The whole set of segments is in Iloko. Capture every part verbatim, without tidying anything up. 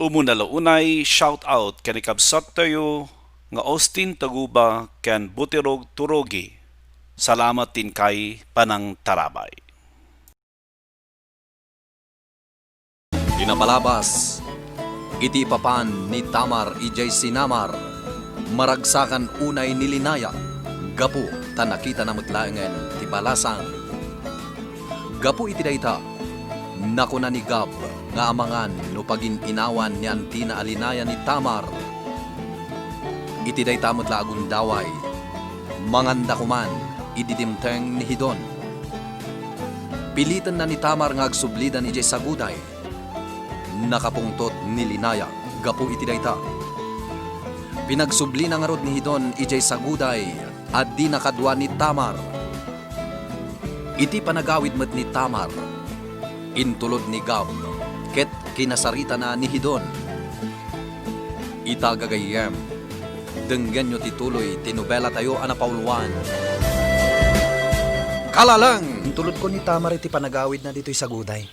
Umuna la unay, shout out ken ikabsat tayo nga Austin Taguba ken Butirog Turogi. Salamat ti inkay panangtarabay. Pinapalabas iti ipapan ni Tamar idiay sinamar, maragsakan unay ni Linaya, gapu ta nakitana met laengen ti balasang. Gapu iti dayta, nakuna ni Gab nga amangan no pagin-inawan ni antina a Linaya ni Tamar. Iti dayta met la a gundaway, manganda koman idi dimteng ni Hidon. Pilitenna ni Tamar nga agsublidan idiay saguday. Nakapungtot ni Linaya gapu iti dayta. Pinagsublina ngarud ni Hidon idiay saguday a dina kadua ni Tamar. Iti panagawid met ni Tamar, intulod ni Gab ket kinasaritana ni Hidon. Ita gagayyem, denggenyo ti tuloy ti nobelatayo a napauluan. Kalaleng! Intulodko ni Tamar iti panagawidna ditoy saguday.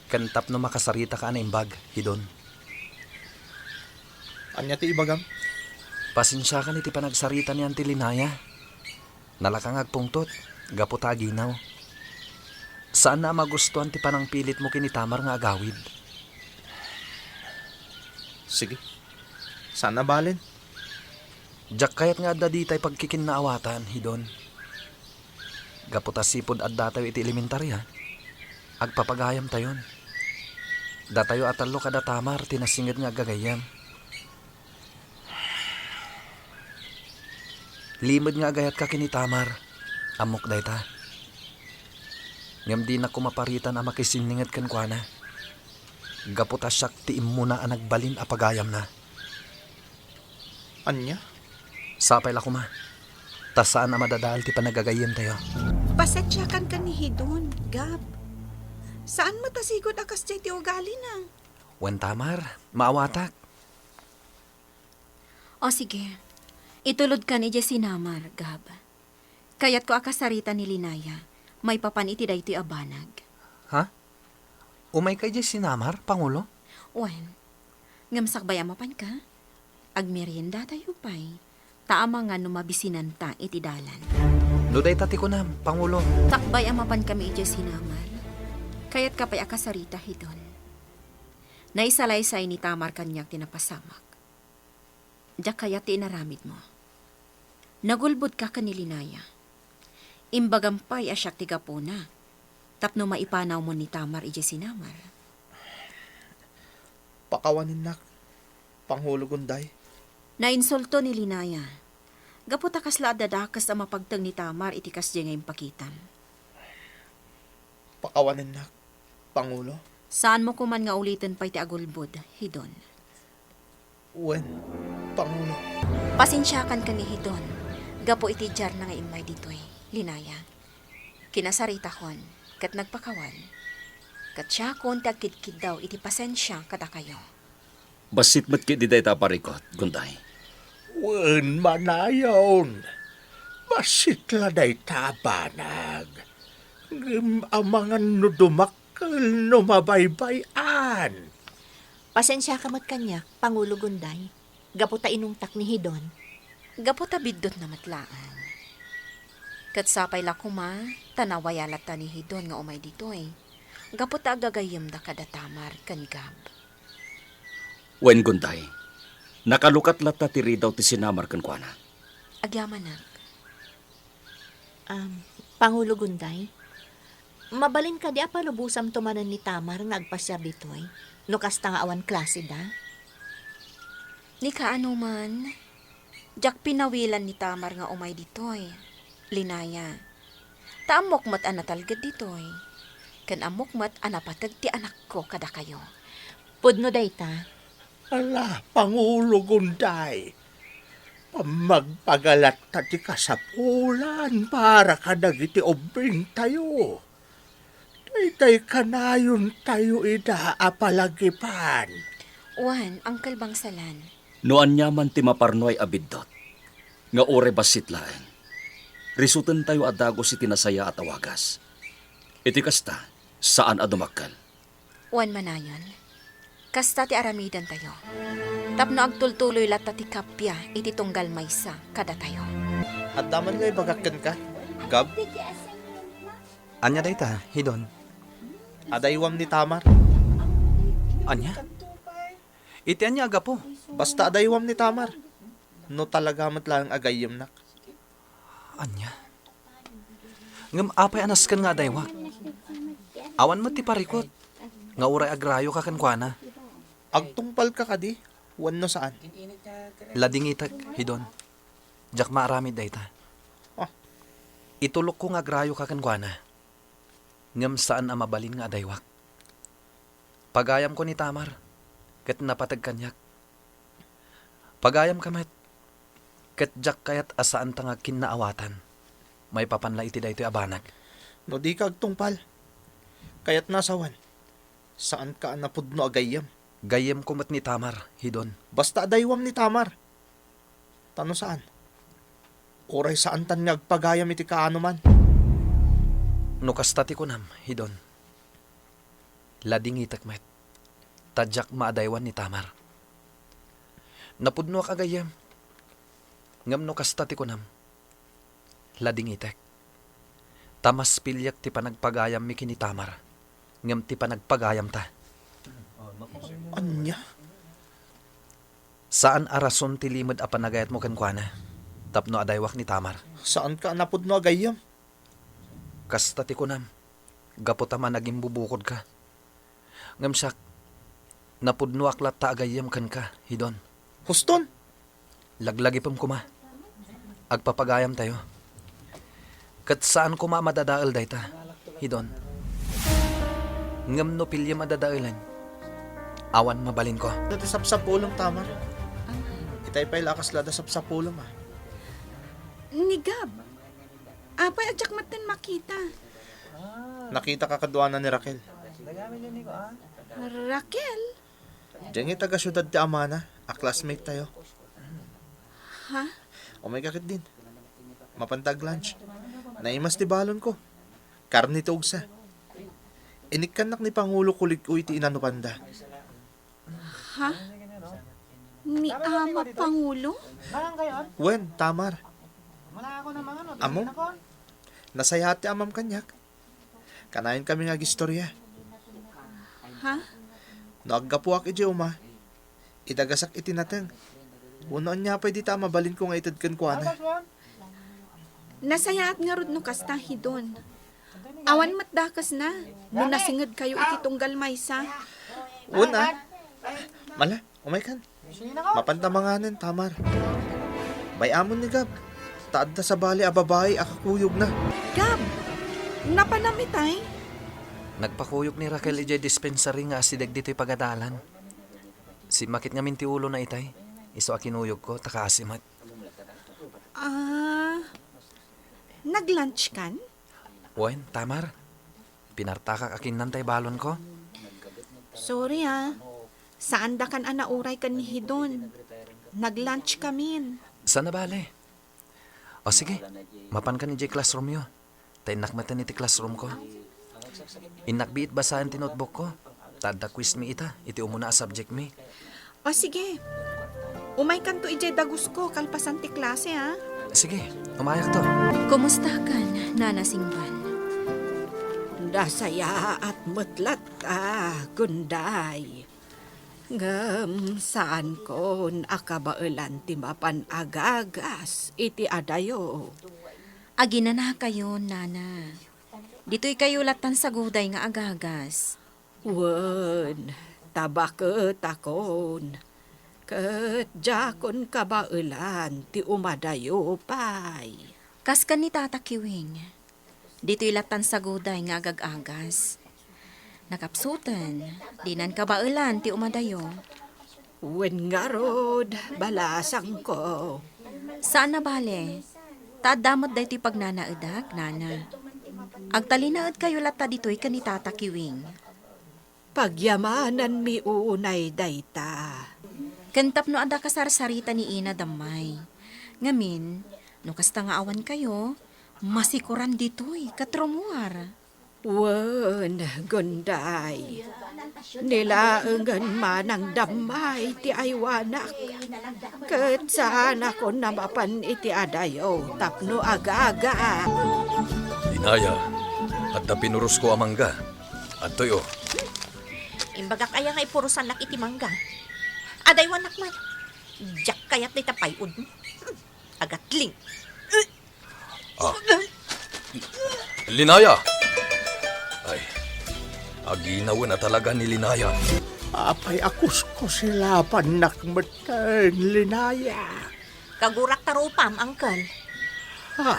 Ken tapno makasaritaka a naimbag, Hidon. Ania ti ibagam? Pasensiakan iti panagsarita ni Auntie Linaya. Nalaka nga agpungtot, gapu ta aginaw. Saanna a magustuan ti panangpilitmo ken ni Tamar nga agawid. Sige. Saan a balen? Diak kayat nga adda ditay pagkikinnaawatan, Hidon. Gapu ta sipud addatayo iti elementaria, agpapagayamtayon. Datayo a tallo kada Tamar ti nasinged nga aggagayyem. Limed nga agayatka ken ni Tamar, ammok dayta. Ngem dinak koma paritan a makisinninged kenkuana, gapu ta siak ti immuna a nagbalin a pagayamna. Ania? Sapay la koma, ta saan a madadael ti panagagayyemtayo. Pasensiakan ken ni Hidon, Gab. Saan met a sigud a kasdiay ti ugalina. Wen, Tamar, maawatak. O sige, itulodkan idiay sinamar, Gab. Kayatko a kasarita ni Linaya maipapan iti daytoy a banag. Ha? Umayka idiay sinamar, Pangulo? Wen, ngem sakbay a mapanka, agmeriendatayo pay, ta amangan no mabisinanta iti dalan. No dayta ti kunam, Pangulo. Sakbay a mapankami idiay sinamar, kayatka pay a kasarita, Hidon. Naisalaysay ni Tamar kaniak ti napasamak. Diak kayat ti inaramidmo. Nagulbodka ken ni Linaya. Imbagam pay a siak ti gapuna tapno maipanawmon ni Tamar idiay sinamar. Pakawanennak, Pangulo Gunday. Nainsulto ni Linaya gapu ta kasla adda dakes a mapagteng ni Tamar iti kasdiay nga impakitam. Pakawanennak, Pangulo. Saanmo koman nga uliten pay ti agulbod, Hidon. Wen, Pangulo. Pasensiakan ken ni Hidon gapu iti diarna nga immay ditoy, Linaya. Kinasaritakon ket nagpakawan, ket siakon ti agkidkiddaw iti pasensia kadakayo. Bassit met ketdi dayta a parikut, Gunday. Wen, manayon. Bassit la dayta a banag. Ngem amangan no dumakkel no mabaybay-an. Pasensiaka met kaniak, Pangulo Gunday, gapu ta inungtak ni Hidon. Gapu ta biddutna met laeng. Ket sapay la koma ta nawaya latta ni Hidon nga umay ditoy, gapu ta agagayyemda kada Tamar ken Gab. Wen, Gunday, nakalukat latta ti ridaw ti sinamar kenkuana. Agyamanak. Am, Pangulo Gunday, mabalin kadi a palubosamto manen ni Tamar nga agpasiar ditoy, no kasta nga awan klaseda? Ni kaano man, diak pinawilan ni Tamar nga umay ditoy, Linaya. Ta ammok met a natalged ditoy, ken ammok met a napateg ti anakko kadakayo. Pudno dayta. Ala, Pangulo Gunday, pammagpagalatta ti kasapulan para kadagiti ubingtayo. Daytay kanayontayo ida a palagipan. Wen, Uncle Bangsalan. No aniaman ti maparnuay a biddut, nga uray bassit laeng, risutentayo a dagus iti nasayaat a wagas. Iti kasta, saan a dumakkel. Wen, manayon. Kasta ti aramidentayo, tapno agtultuloy latta ti kappia iti tunggal maysa kadatayo. Adda man nga ibagak kenka, Gab? Ania dayta, Hidon? Adaywam ni Tamar. Ania? Iti ania a gapu? Basta adaywam ni Tamar. No talaga met laeng a gayyemnak. Ania? Ngem apay a nasken nga adaywak? Awan met ti parikut nga uray agrayoka kenkuana. Agtungpalka kadi wenno saan? Ladingitek, Hidon. Diak maaramid dayta. Ah. Itulokko nga agrayoka kenkuana. Ngem saan a mabalin nga adaywak. Pagayamko ni Tamar, ket napateg kaniak. Pagayamka met, ket diak kayat a saanta nga kinnaawatan maipapan la iti daytoy a banag. No dika agtungpal, kayatna a sawen, saanka a napudno a gayyem. Gayyemko met ni Tamar, Hidon. Basta adaywam ni Tamar. Ta no saan, uray saantan nga agpagayam iti kaanoman. No kasta ti kunam, Hidon, ladingitek met, ta diak maadaywan ni Tamar. Napudnoak a gayyem, ngem no kasta ti kunam, ladingitek. Ta mas piliek ti panagpagayammi ken ni Tamar, ngem ti panagpagayamta. Ania? Saan a rason ti limed a panagayatmo kenkuana tapno adaywak ni Tamar. Saanka a napudno a gayyem? Kasta ti kunam, gapu ta managimbubukodka. Ngem siak, napudnoak latta a gayyem kenka, Hidon. Huston! Laglagipem koma. Agpapagayamtayo. Ket saan koma a madadael dayta, Hidon. Ngem no piliem a dadaelen, awan mabalinko. Dati sapsapulem, Tamar. Itay pay la a kasla da sapsapulem, a. Ni Gab, apay a diak metten makita? Nakitaka kaduana ni Raquel. Raquel? Diay nga taga-siudad ti amana, a classmate tayo. Ha? Umayka ketdin. Mapanta ag-lunch. Naimas ti balonko. Karne ti ugsa. Inikkannak ni Pangulo kulig-o iti inanupanda. Ha? Ni Ama Pangulo? Wen, Tamar. Ammom? Nasayaat ti amam kaniak. Kanayon kami nga agistorya. Ha? No aggapuak idiay uma, idagasak iti nateng. Wenno ania pay dita a mabalinko nga ited kenkuana? Nasayaat ngarud no kasta, Hidon. Awan met dakesna no nasingedkayo iti tunggal maysa. Wen a. Mala, umaykan. Mapanta manganen, Tamar. Bay-amon ni Gab, ta adda sabali a babai a kakuyogna. Gab, napanam itay? Nagpakuyog ni Raquel idiay dispensary nga asideg ditoy pagadalan. Simmakit ngamin ti ulona itay, isu a kinuyogko, ta kaasi met. Ah, nag-lunch kan? Wen, Tamar. Pinartakak a kinnantay balonko. Sorry, ah. Saandakan a nauray ken ni Hidon. Nag-lunch kamin. Saan a bale? O sige, mapankan idiay classroomyo. Ta innak metten iti classroomko. Innak biit basaen ti notebookko. Ta adda quizmi ita iti umuna a subjectmi. O sige, umaykanto idiay dagusko kalpasan ti klase, a. Sige, umayakto. Kumustakan, Nana Singban? Nasayaat met latta, Gunday. Ngem saankon a kabaelan ti mapan agagas iti adayo. Aginanakayon, Nana. Ditoykayo lattan saguday nga agagas. Wen, ta baketakon, ket diakon kabaelan ti umadayo pay. Kas ken ni Tata Kiwing, ditoy lattan saguday nga agag-agas. Nakapsuten, dinan kabaelan ti umadayo. Wen ngarud, balasangko. Saan a bale, ta adda met daytoy pagnanaedak, Nana. Agtalinaedkayo latta ditoy ken ni Tata Kiwing. Pagyamananmi unay dayta. Ken tapno adda kasarsarita ni Ina Dammay. Ngamin, no kasta nga awankayo, masikoran ditoy ket rummuar. Wen, Gunday, ni laengen manang dammay ti aywanak, ket saanakon a mapan iti adayo tapno agagaak. Linaya, adda pinurosko a mangga. Adtoy, o. Imbagak aya nga ipurosannak iti mangga? Adaywanak man. Diak kayat dayta pay-odmo. Hmm, agatling. Ah. Linaya! Ay, aginawen a talaga ni Linaya. Apay a kuskusilapannak metten, Linaya? Kagurak ta rupam, Uncle. Ha?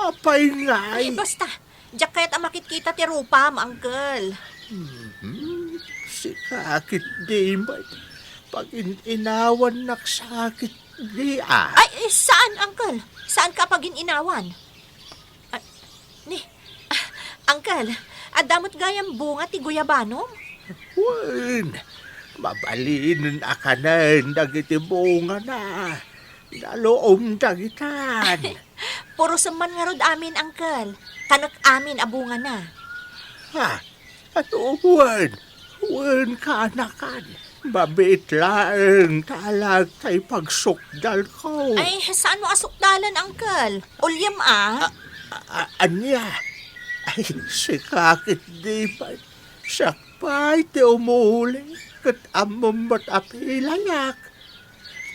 Apay ngay? Ay, basta. Diak kayat a makitkita ti rupam, Uncle. Mhm. Sika ketdi met. Pagin-inawannak sakit di, a. Ay, eh, saan, Uncle? Saanka a pagin-inawan? Ah, ni, ah, Uncle, adda met gayam bunga ti guyabanom? Wen, mabalinen a kanen dagiti bungana. Naluom dagitan. Purosem man ngarud amin, Uncle. Kanek amin a bungana. Ha? Wen, wen, kaanakan. Mabiit laeng ta alaek ta ipagsukdalko. Ay, saanmo a sukdalen, Uncle? Uliam, a. A, a, ania? Ay, sika ketdi met. Siak pay ti umuli, ket ammom met a pilayak.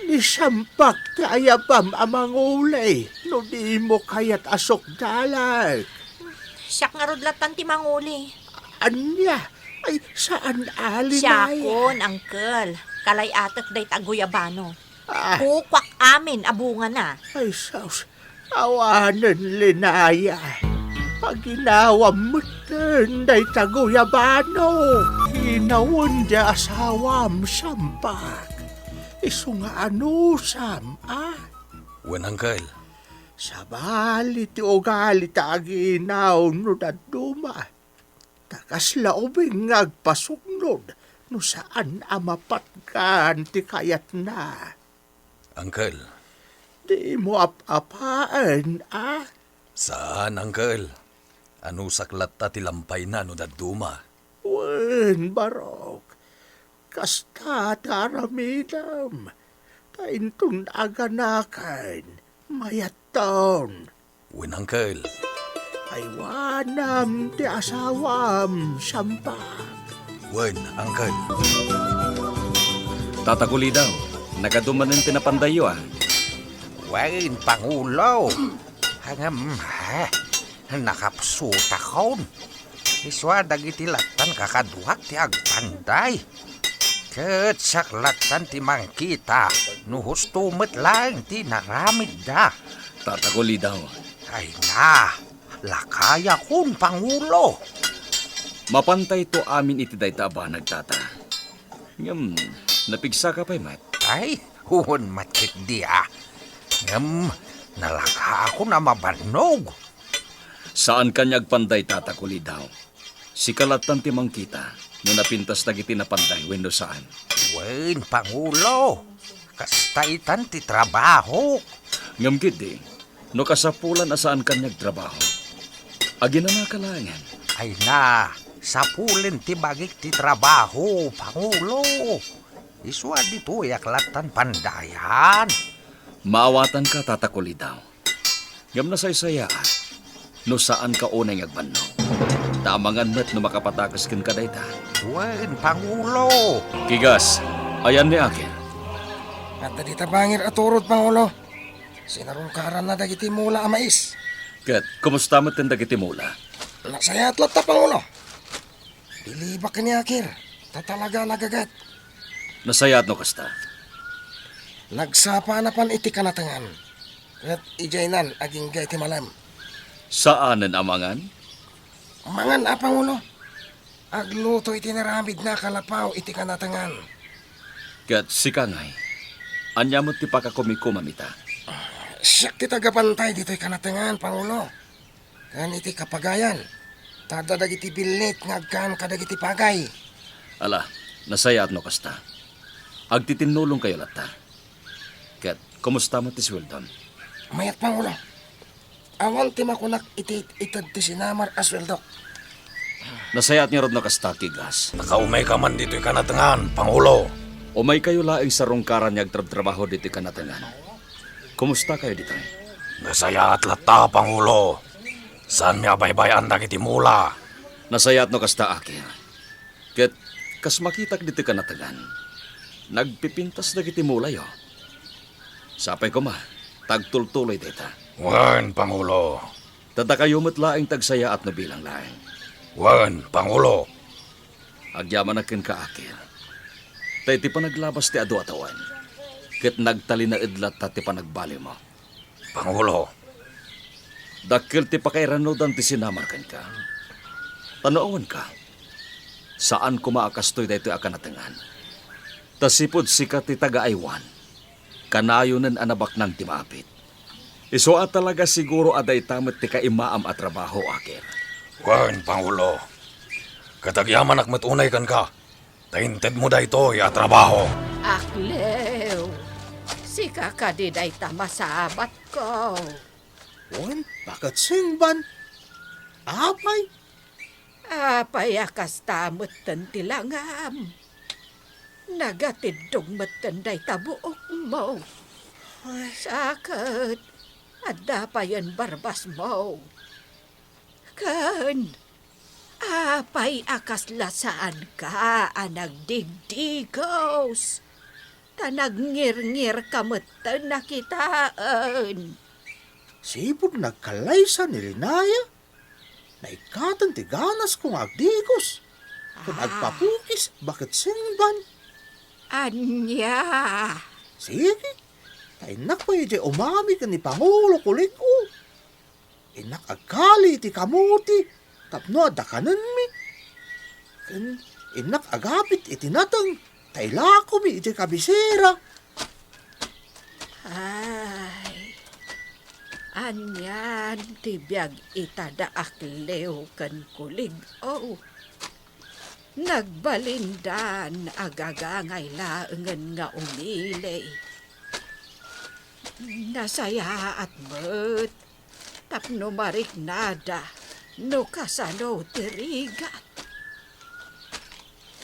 Ni Sampak ti ayabam a manguli no dimo kayat a sukdalek. Siak ngarud lattan ti manguli. Ania? Ay, saan a, Linaya? Siakon, Uncle. Kalay-atek dayta a guyabano. Ah. Kukuak amin a bungana. Ay, sus. Awanen, Linaya. Aginawam metten dayta guyabano. Inawen ti asawam, Sampak. Isu nga anusam, a? Wen, Uncle. Sabali ti ugali ta aginaw no dadduma. Ta kasla ubing nga agpasugnod no saan a mapatgan ti kayatna. Uncle. Dimo ap-apaen, a? Saan, Uncle. Anusak latta ti lampayna no dadduma. Wen, Barok. Kasta ti aramidem. Ta inton aganaken, mayatton. Wen, Uncle. Aywanam ti asawam, Sampak. Wen, Uncle. Tata Kulidaw, nagadu manen ti napandayyo, a? Wen, Pangulo. Ngem, eh, nakapsutakon. Isua dagiti lattan kakaduak ti agpanday. Ket siak lattan ti mangkita no husto met laeng ti inaramidda. Tata Kulidaw. Ay na, lakayakon, Pangulo. Mapantayto amin iti dayta a banag, Tata. Ngem, napigsaka pay met? Ay, wen met ketdi, a. Ngem, nalakaakon a mabannog. Saan kaniak agpanday, Tata Kulidaw. Sika lattan ti mangkita no napintas dagiti napanday wenno saan. Wen, Pangulo, kasta itan ti trabahok. Ngem ketdi, no kasapulan a saan kaniak agtrabaho, aginanaka laengen. Ay na, sapulen ti bagik ti trabaho, Pangulo. Isua ditoyak lattan pandayan. Maawatanka, Tata Kulidaw. Ngem nasaysayaat no saanka unay nga agbannog. Ta amangan met no makapatakes kenka dayta. Wen, Pangulo. Kigas, ayan ni Akir? Adda dita bangir a turod, Pangulo. Sinarungkaranna dagiti mula a mais. Ket kumusta met dagiti mula? Nasayaat latta, Pangulo. Bilibak ken ni Akir, ta talaga nagagat. Nasayaat no kasta. Nagsapana pan iti kanatengan, ket idiaynan agingga iti malem. Saanen a mangan? Mangan a, Pangulo. Agluto iti inaramidna a kalapaw iti kanatengan. Ket sika ngay, ania met ti pakakumikomam ita? Siak ti tagapantay ditoy kanatengan, Pangulo. Ken iti kapagayan, ta adda dagiti billit nga agkan kadagiti pagay. Ala, nasayaat no kasta. Agtitinnulongkayo latta. Ket kumusta met ti sueldom? Mayat, Pangulo. Awan ti makunak iti ited ti sinamar a sueldok. Nasayaat ngarud no kasta, Tigas. Nakaumayka man ditoy kanatengan, Pangulo. Umaykayo laeng sarungkaran nga agtrabtrabaho ditoy kanatengan. Kumustakayo ditoy? Nasayaat latta, Pangulo. Saanmi a baybay-an dagiti mula. Nasayaat no kasta, Akil. Ket kas makitak ditoy kanatengan, nagpipintas dagiti mulayo. Sapay koma, ta agtultuloy dayta. Wen, Pangulo. Ta dakayo met laeng ti agsayaat no bilang laeng. Wen, Pangulo. Agyamanak kenka, Akil. Ta iti panaglabas ti adu a tawen, ket nagtalinaed latta ti panagbalimo. Pangulo. Dakkel ti pakairannudan ti sinamar kenka. Ta no awanka, saan koma a kastoy daytoy a kanatengan. Ta sipud sika ti taga-aywan, kanayonen a nabaknang ti maapit. Isu a talaga siguro a dayta met ti kaimaam a trabaho, Akil. Wen, Pangulo. Ket agyamanak met unay kenka, ta intedmo daytoy a trabaho. Aklew, sika kadi dayta masabatko? Wen, bakit singban? Apay? Apay a kasta metten ti langam? Nagatiddog metten dayta buokmo. Ay. Sa ket, adda payen barbasmo. Ken, apay a kasla saanka a nagdigdigos? Ta nagngirngirka metten a kitaen. Sipud nagkallaysa ni Linaya, naikkaten ti ganasko nga agdigos. Ket Ah. agpapukis, bakit singban? Ania? Sige, ta innak pay idiay umami ken ni Pangulo Kulig-o. Innak agkali iti kamuti tapno adda kanenmi. Ken innak agapit iti nateng ta ilakomi idiay kabisera. Ay, anian ti biag ita da Aklew ken Kulig-o? Nagbalindan a gagangay laengen nga umili. Nasayaat met tapno mariknada no kasano ti rigat.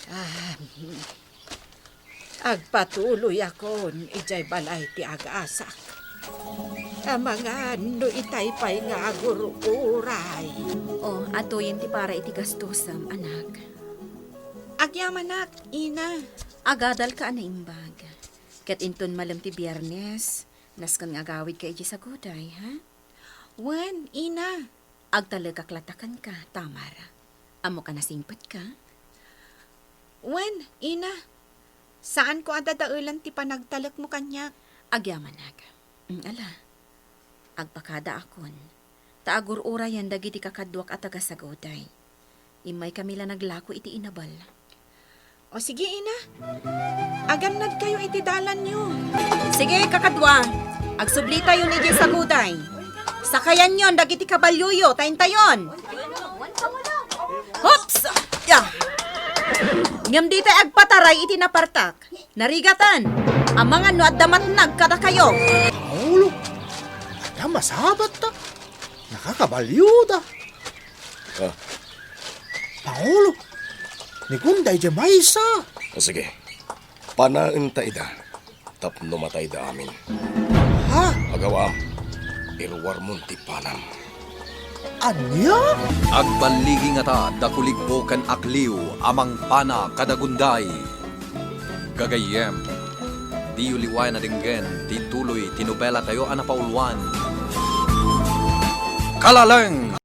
Ah, agpatuloyakon idiay balay ti agasak. Amangan no itay pay nga agur-uray. O, atuyen ti para iti gastosem, anak. Agyamanak, ina. Agadalka a naimbag. Ket inton malem ti Biernes, nasken nga agawidka idiay saguday, ha? Wen, ina. Agtalekak latta kenka, Tamar. Ammok a nasingpetka? Wen, ina. Saanko a dadaelan ti panagtalekmo kaniak. Agyamanak. Mm, ala. Agpakadaakon. Ta agur-urayen dagiti kakaduak a taga-saguday. Immaykami la naglako iti inabel. O sige, ina. Agannadkayo iti dalanyo. Sige, kakadua. Agsublitayon idiay saguday. Sakayanyon dagiti kabalioyo, ta intayon. Oops! Ya! Ngem ditay agpataray iti napartak. Narigatan! Amangan no adda matnag kadakayo. Pangulo, adda masabatta. Nakakabalioda. Ah. Pangulo, ni Gunday di maysa. O sige, panaenta ida tapno matayda amin. Ha? Agaw-am, iruarmon ti panam. Ania? Agballigi ngata da Kuligbo ken Akliw a mangpana kada Gunday. Gagayyem, diyo liwayan a denggen ti tuloy ti nobelatayo a napauluan. Kalaleng!